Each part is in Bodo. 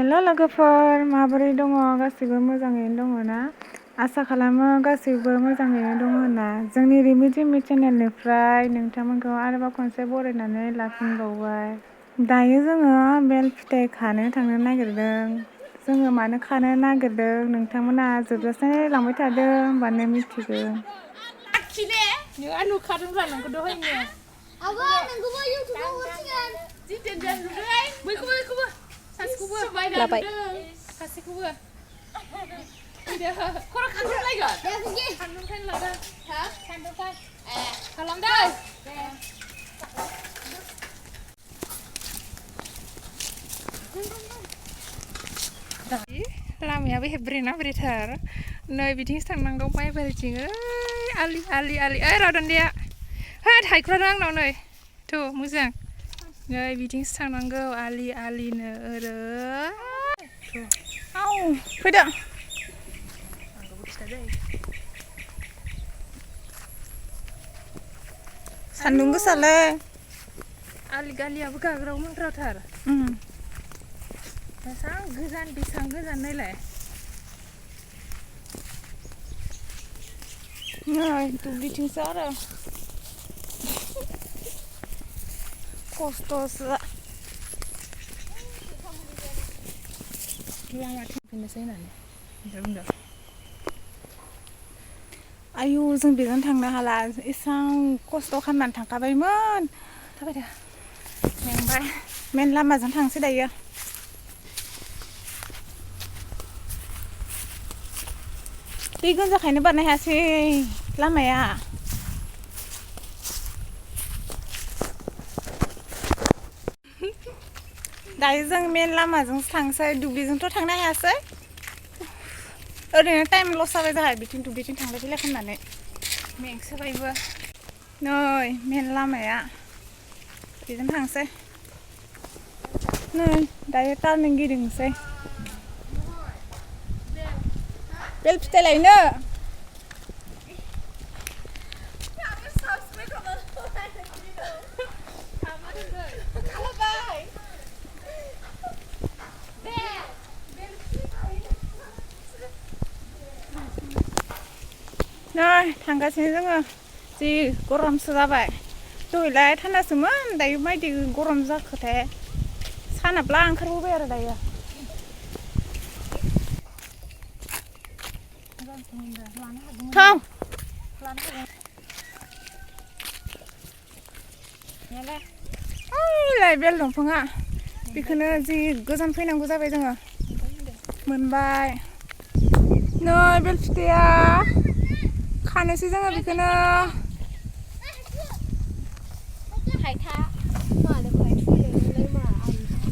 हेल' लोगोफोर माबोरै दङ गासैबो मोजाङैनो दङ ना आसा खालामो गासैबो मोजाङैनो दङ होनना जोंनि रिमि जिमि चेनेलनिफ्राय नोंथांमोनखौ आरोबाव खनसे बरायनानै लाफिनबावबाय दायो जोङो बेल फिथाइ खानो थांनो नागिरदों जोङो मानो खानो नागिरदों नोंथांमोना जोबजासे लांबाय थादों होनबानो मिथिगोन आखिने नों नुखादों जानांगौ दहायनो आबो नोंखौबो इउटिउबाव हरसिगोन जितेनजों नुदों बैखौबो सासेखौबो बायना नुदों सासेखौबो फैदो खर' खालामलायगोन सान्दुंखाय लादों हा सान्दुंखाय खालामदों लामायाबो हेब्रेना ब्रेथार नै बिथिंसो थांनांगौ माइ बारिथिं ओइ आलि ओइ रावदान्देया होद हायख्रादों आंनाव नै थ' मोजां नै बिथिंसो थांनांगौ आलिनो ओरै आव फैदो आंखौबो खिथादै सान्दुं गोसालै आलि गालियाबो गाग्राव मोनग्राथार बेसां गोजान नायलाय नै दुब्लिथिंसो आरो खस्थ'सो लामाथिं फैनोसै होननानै बुंदों आयु जों बेजों थांनो हाला एसां खस्थ' खालामनानै थांखाबायमोन थाबायदो मेंबाय मेन लामाजों थांसै दायो दै गोंजाखायनो बारनो हायासै लामाया दायो जों मेन लामाजोंसो थांसै दुब्लिजोंथ' थांनो हायासै ओरैनो टाइम लस जाबाय जोंहा बिथिं दुब्लिथिं थांलाय फैलाय खालामनानै मेंसोबायबो नै मेन लामाया बेजों थांसै नै दायो टार्निं गिदिंसै बेल फिथाइ लायनो नै थांगासिनो जोङो जि गरमसो जाबाय दहायलाय थान्दासोमोन दायो मायदि गरम जाखोथाय सानाब्ला ओंखारबोबाय आरो दायो थां ओइलाय बेल दंफाङा बेखौनो जि गोजान फैनांगौ जाबाय जोङो मोनबाय नै बेल फिथाइया खानोसै जोङो बेखौनो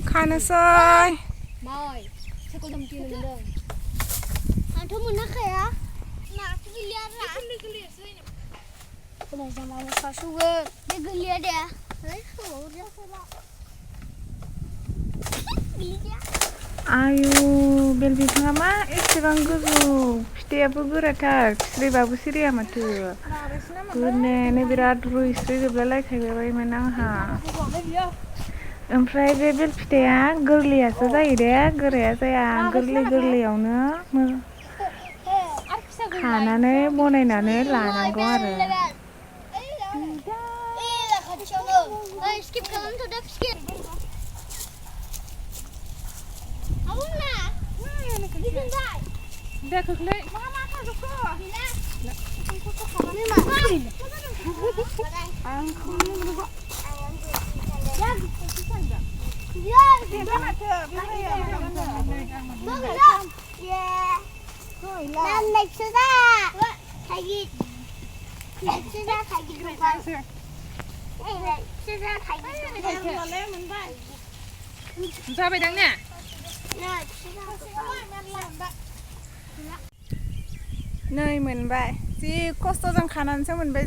खानोसै आंथ' मोनाखाया नाथ' गैलिया बे गोरलैया दे आयु बेल बिफाङा मा एसेबां गोजौ फिथाइयाबो गोराथार सिरिबाबो सिरिया माथो गोदनायानो बिराद रुइस्रो जोबलायलायखायबायमोन आंहा ओमफ्राय बे बेल फिथाइया गोरलैयासो जायो दे गोराया जाया गोरलैयावनो खानानै बनायनानै लानांगौ आरो जाबाय दां ने नै मोनबाय जि खस्थ'जों खानानैसो मोनबाय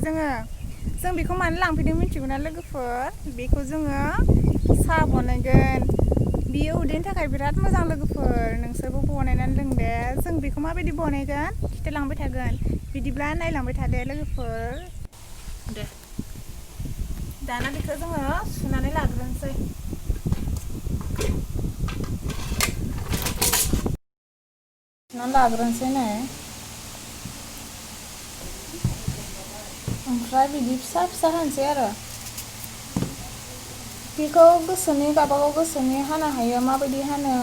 जों बेखौ मानो लांफैदों मिथिगौ ना लोगोफोर बेखौ जोङो साहा बनायगोन बियो उदैनि थाखाय बिराद मोजां लोगोफोर नोंसोरबो बनायनानै लों दे जों बेखौ माबायदि बनायगोन खिथालांबाय थागोन बिदिब्ला नायलांबाय थादो लोगोफोर दे दाना बेखौ जोङो सुनानै लाग्रोनोसै ना लाग्रोनोसै नै ओमफ्राय बिदि फिसा फिसा हानोसै आरो बेखौ गोसोनि गावबागाव गोसोनि हानो हायो माबायदि हानो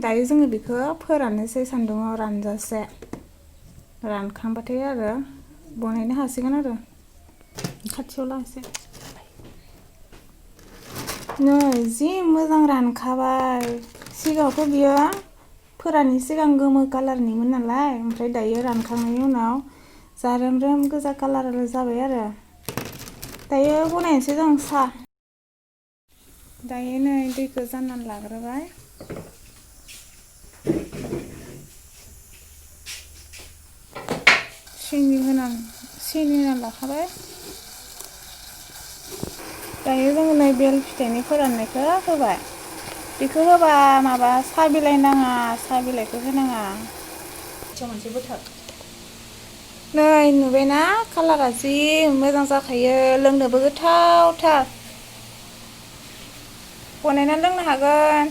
दायो जोङो बेखौ फोराननोसै सान्दुङाव रानजासे रानखांबाथाय आरो बनायनो हासिगोन आरो खाथियाव लानोसै नै जि मोजां रानखाबाय सिगाङावथ' बियो फोराननि सिगां गोमो कालारनिमोन नालाय ओमफ्राय दायो रानखांनायनि उनाव जारोमरोम गोजा कालार जाबाय आरो दायो बनायनोसै जों साहा दायो नै दैखौ जाननानै लाग्रोबाय सिनि होनानै लाखाबाय दायो जोङो नै बेल फिथाइनि फोराननायखौ होबाय बेखौ होबा माबा साहा बिलाइ नाङा साहा बिलाइखौ होनाङा मोनसे बोथार नै नुबायना कालारा जि मोजां जाखायो लोंनोबो गोथावथार बनायना लोंनो हागोन